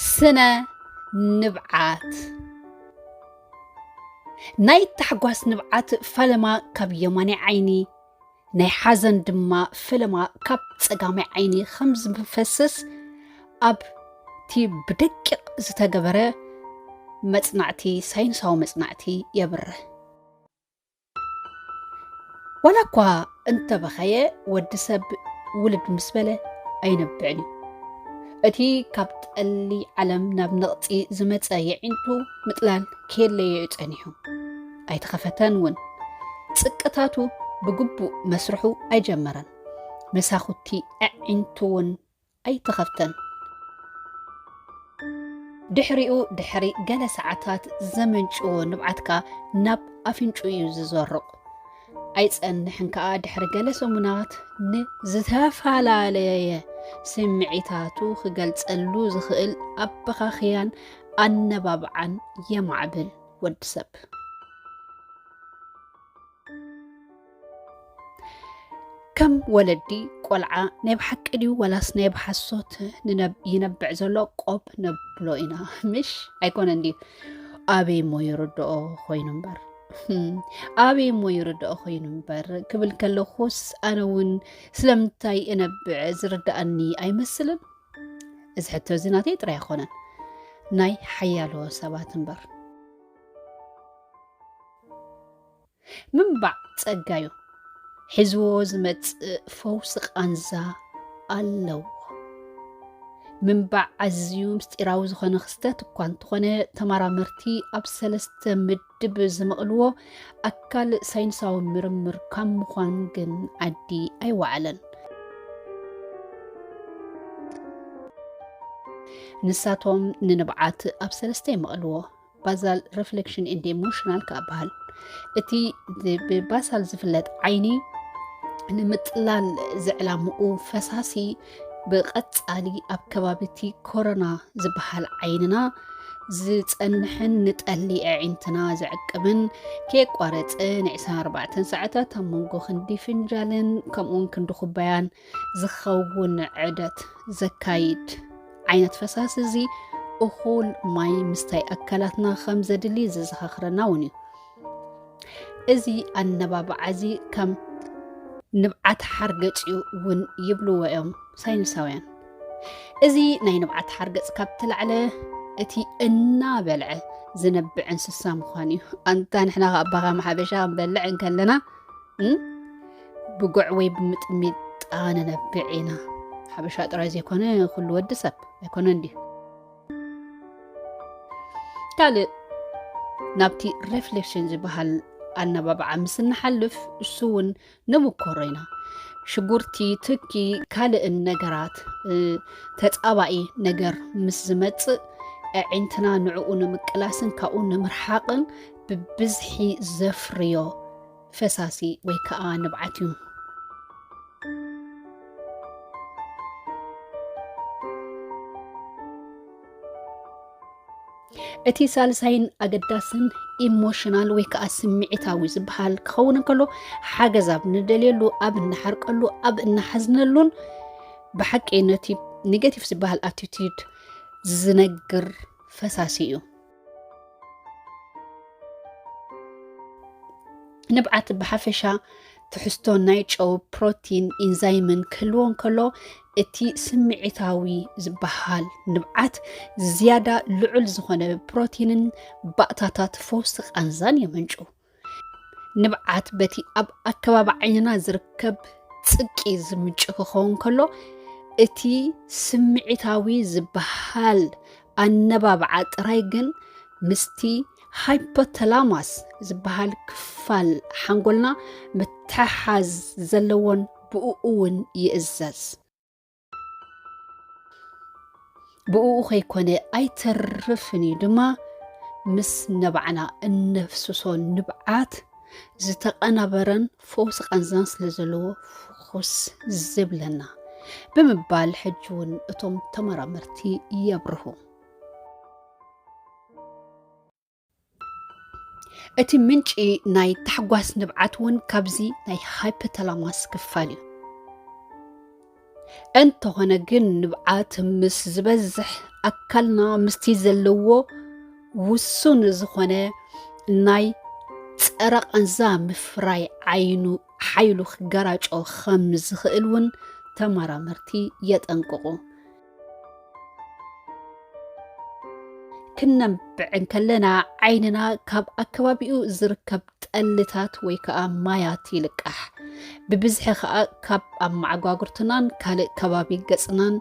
ስነ ንብዓት። ናይ ታሕጓስ ንብዓት ፈለማ ካብ የማናይ ዓይኒ፣ ናይ ሓዘን ድማ ፈለማ ካብ ጸጋማይ ዓይኒ ከም ዝፈስስ ኣብቲ ብደቂቕ ዝተገበረ መጽናዕቲ፣ ሳይንሳዊ መጽናዕቲ የብርህ። ዋላ እኳ እንተበኸየ፣ ወዲ ሰብ ውልድ ምስ በለ ኣይነብዕን እዩ። እቲ ካብ ጠሊ ዓለም ናብ ነቕጺ ዝመጸ የዒንቱ ምጥላል ከየለየ እዩ ጸኒሑ። ኣይተኸፈተን እውን። ጽቅታቱ ብግቡእ መስርሑ ኣይጀመረን። መሳኹቲ ኣዒንቱ እውን ኣይተኸፍተን። ድሕሪኡ፣ ድሕሪ ገለ ሰዓታት ዘመንጭዎ ንብዓትካ ናብ ኣፍንጭኡ እዩ ዝዘርቕ። ኣይጸንሕን ከኣ፣ ድሕሪ ገለ ሰሙናት ንዝተፈላለየ ስምዒታቱ ክገልጸሉ ዝኽእል ኣበኻኽያን ኣነባብዓን የማዕብል ወዲ ሰብ። ከም ወለዲ፣ ቆልዓ ናይ ብሓቂ ድዩ ዋላስ ናይ ብሓሶት ንነብ-፣ ይነብዕ ዘሎ ቆብ ነብሎ ኢና፣ ምሽ? ኣይኮነን ድዩ? ኣበይ እሞ ይርድኦ ኮይኑ እምበር። ህም፣ ኣበይ እሞ ይርድኦ ኮይኑ እምበር ክብል ከለኹስ፣ ኣነ እውን ስለምንታይ እነብዕ ዝርድኣኒ ኣይመስልን? እዚ ሕቶ እዚ ናተይ ጥራይ ኣይኮነን፣ ናይ ሓያሎ ሰባት እምበር። ምንባዕ ጸጋ እዩ። ሒዝዎ ዝመጽእ ፈውሲ ቃንዛ ኣለዎ። ምንባዕ ኣዝዩ ምስጢራዊ ዝኾነ ክስተት እኳ እንተኾነ፣ ተመራመርቲ ኣብ ሰለስተ ምድብ ዝመቕልዎ ኣካል ሳይንሳዊ ምርምር ካብ ምዃን ግን ዓዲ ኣይወዓለን። ንሳቶም ንንብዓት ኣብ ሰለስተ ይመቕልዎ። ባዛል ሪፍሌክሽን ኤንድ ኢሞሽናል ከኣ በሃል። እቲ ብ-፣ ብባሳል ዝፍለጥ ዓይኒ ንምጥላል ዝዕላምኡ ፈሳሲ ብቐጻሊ ኣብ ከባቢ እቲ ኮሮና ዝበሃል ዓይንና ዝጸንሕን ንጠሊ ኣዒንትና ዘዕቅብን፣ ከየቋረጸ ንዕስራን ኣርባዕተን ሰዓታት ኣብ መንጎ ክንዲ ፍንጃልን ከምኡውን ክንዲ ኩባያን ዝኸውን ዑደት ዘካይድ ዓይነት ፈሳሲ እዚ፣ እኹል ማይ ምስታይ ኣካላትና ከም ዘድሊ ዘዘኻኽረና እውን እዩ። እዚ ኣነባብዓ እዚ ከም ንብዓት ሓርገጽ እዩ እውን ይብልዎ እዮም ሳይንሳውያን። እዚ ናይ ንብዓት ሓርገጽ ካብ ተላዕለ፣ እቲ እናበልዐ ዝነብዕ እንስሳ ምዃን እዩ። ኣንታ ንሕና ከኣ ኣባኻ ሓበሻ ክንበልዕ እንከለና፣ እም፣ ብጉዕ ወይ ብምጥሚጣ ንነብዕ ኢና። ሓበሻ ጥራይ ዘይኮነ፣ ኩሉ ወዲ ሰብ ኣይኮነን ድዩ? ካልእ፣ ናብቲ ሪፍሌክሽን ዝበሃል ኣነባብዓ ምስ እንሓልፍ፣ እሱ እውን ንምኮሮ ኢና። ሽጉርቲ፣ ትኪ፣ ካልእን ነገራት፣ እ፣ ተጻባኢ ነገር ምስ ዝመጽእ፣ ኣዒንትና ንዕኡ ንምቅላስን ካብኡ ንምርሓቕን ብብዝሒ ዘፍርዮ ፈሳሲ ወይ ከኣ ንብዓት እዩ። እቲ ሳልሳይን ኣገዳስን ኢሞሽናል ወይ ከኣ ስምዒታዊ ዝበሃል ክኸውን እንከሎ፣ ሓገዝ ኣብ ንደልየሉ፣ ኣብ እንሓርቀሉ፣ ኣብ እንሓዝነሉን ብሓቂ ነቲ ኔጋቲቭ ዝበሃል ኣቲቲዩድ ዝነግር ፈሳሲ እዩ። ንብዓት ብሓፈሻ ትሕዝቶ ናይ ጨው፣ ፕሮቲን፣ ኢንዛይምን ክህልዎ እንከሎ፣ እቲ ስምዒታዊ ዝበሃል ንብዓት ዝያዳ ልዑል ዝኾነ ፕሮቲንን ባእታታት ፈውሲ ቃንዛን የመንጩ። ንብዓት በቲ ኣብ ኣከባቢ ዓይንና ዝርከብ ጽቂ ዝምንጩ ክኸውን ከሎ፣ እቲ ስምዒታዊ ዝበሃል ኣነባብዓ ጥራይ ግን ምስቲ ሃይፖተላማስ ዝበሃል ክፋል ሓንጎልና ምትሓሓዝ ዘለዎን ብእኡ እውን ይእዘዝ። ብእኡ ከይኮነ ኣይተርፍን እዩ ድማ፣ ምስ ነባዕና እነፍስሶ ንብዓት ዝተቐናበረን ፈውሲ ቃንዛን ስለ ዘለዎ ፍኹስ ዝብለና ብምባል ሕጂ እውን እቶም ተመራመርቲ የብርሁ። እቲ ምንጪ ናይ ታሕጓስ ንብዓት እውን ካብዚ ናይ ሃይፖተላማስ ክፋል እዩ። እንተኾነ ግን ንብዓት ምስ ዝበዝሕ ኣካልና ምስቲ ዘለዎ ውሱን ዝኾነ ናይ ጸረ ቃንዛ ምፍራይ ዓይኑ ሓይሉ ክገራጮ ከም ዝኽእል እውን ተመራመርቲ የጠንቅቑ። ክነብዕ እንከለና ዓይንና ካብ ኣከባቢኡ ዝርከብ ጠልታት ወይ ከዓ ማያት ይልቃሕ። ብብዝሒ ከዓ ካብ ኣብ መዓጓጉርትናን ካልእ ከባቢ ገጽናን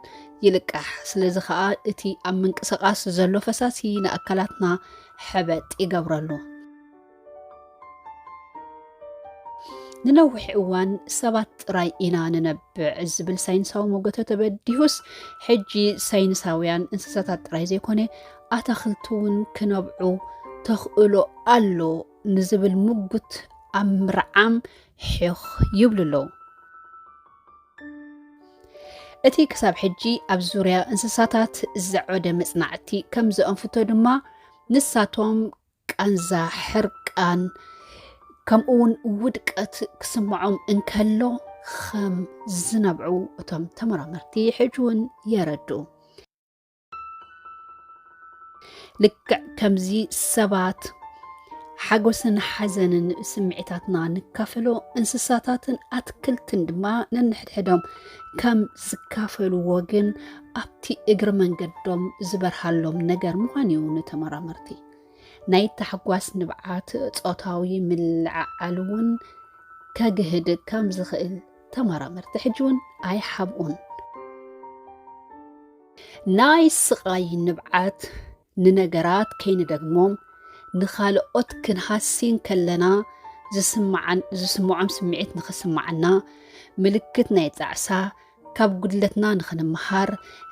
ይልቃሕ። ስለዚ ከዓ እቲ ኣብ ምንቅስቃስ ዘሎ ፈሳሲ ንኣካላትና ሕበጥ ይገብረሉ። ንነዊሕ እዋን ሰባት ጥራይ ኢና ንነብዕ ዝብል ሳይንሳዊ መጎተ ተበዲሁስ፣ ሕጂ ሳይንሳውያን እንስሳታት ጥራይ ዘይኮነ ኣታኽልቲ እውን ክነብዑ ተኽእሎ ኣሎ ንዝብል ምጉት ኣብ ምርዓም ሒኽ ይብሉ ኣለዉ። እቲ ክሳብ ሕጂ ኣብ ዙርያ እንስሳታት ዝዓወደ መጽናዕቲ ከም ዘእንፍቶ ድማ፣ ንሳቶም ቃንዛ፣ ሕርቃን፣ ከምኡ እውን ውድቀት ክስምዖም እንከሎ ከም ዝነብዑ እቶም ተመራመርቲ ሕጂ እውን የረድኡ። ልክዕ ከምዚ ሰባት ሓጎስን ሓዘንን ስምዒታትና ንካፈሎ፣ እንስሳታትን ኣትክልትን ድማ ነንሕድሕዶም ከም ዝካፈልዎ ግን ኣብቲ እግሪ መንገዶም ዝበርሃሎም ነገር ምዃን እዩ ንተመራመርቲ። ናይ ታሕጓስ ንብዓት ጾታዊ ምልዕዓል እውን ከግህድ ከም ዝኽእል ተመራመርቲ ሕጂ እውን ኣይሓብኡን። ናይ ስቓይ ንብዓት ንነገራት ከይንደግሞም ንኻልኦት ክንሃሲ እንከለና ዝስምዓን-፣ ዝስምዖም ስምዒት ንኽስምዓና ምልክት ናይ ጣዕሳ፣ ካብ ጉድለትና ንኽንመሃር፣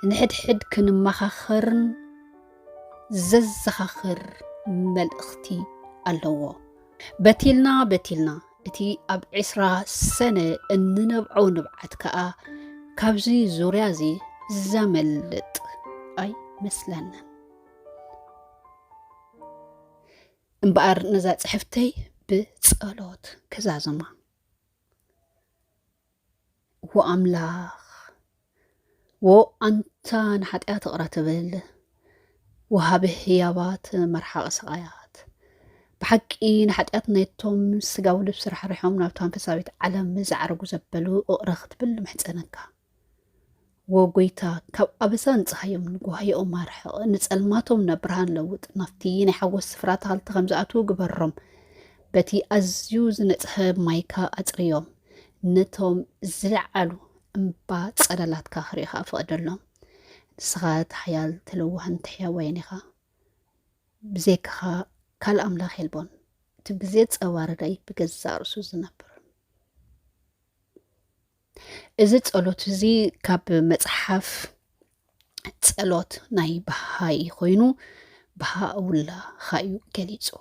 ንሕድሕድ ክንመኻኸርን ዘዘኻኽር መልእኽቲ ኣለዎ። በቲልና በቲልና እቲ ኣብ ዕስራ ሰነ እንነብዖ ንብዓት ከኣ ካብዚ ዙርያ እዚ ዘመልጥ ኣይመስለንን። እምበኣር ነዛ ጽሕፍተይ ብጸሎት ክዛዝማ። ወኣምላኽ፣ ወኣንታ ንሓጢኣት እቕረ ትብል፣ ወሃቢ ህያባት መርሓቒ ስቓያት፣ ብሓቂ ንሓጢኣት ናይቶም ስጋዊ ልብሲ ራሕሪሖም ናብታ መንፈሳዊት ዓለም ዝዓረጉ ዘበሉ እቕረ ክትብል ንምሕጸነካ። ወጎይታ፣ ካብ ኣበሳ ንጽሃዮም ንጓህዮኦም ኣርሕቕ፣ ንጸልማቶም ናብ ብርሃን ለውጥ፣ ናብቲ ናይ ሓጎስ ስፍራ ተኸልቲ ከም ዝኣትዉ ግበሮም። በቲ ኣዝዩ ዝነጽሀ ማይካ ኣጽርዮም። ነቶም ዝለዓሉ እምባ ጸላላትካ ክርእኻ ፍቐደሎም። ንስኻ እቲ ሓያል ተለዋህን ተሕያዋይን ኢኻ። ብዘይካኻ ካልእ ኣምላኽ የልቦን። እቲ ብዘየጸባ ረዳኢ ብገዛእ ርእሱ ዝነብር። እዚ ጸሎት እዚ ካብ መጽሓፍ ጸሎት ናይ በሃኢ ኮይኑ፣ በሃኡላህ እዩ ገሊጽዎ።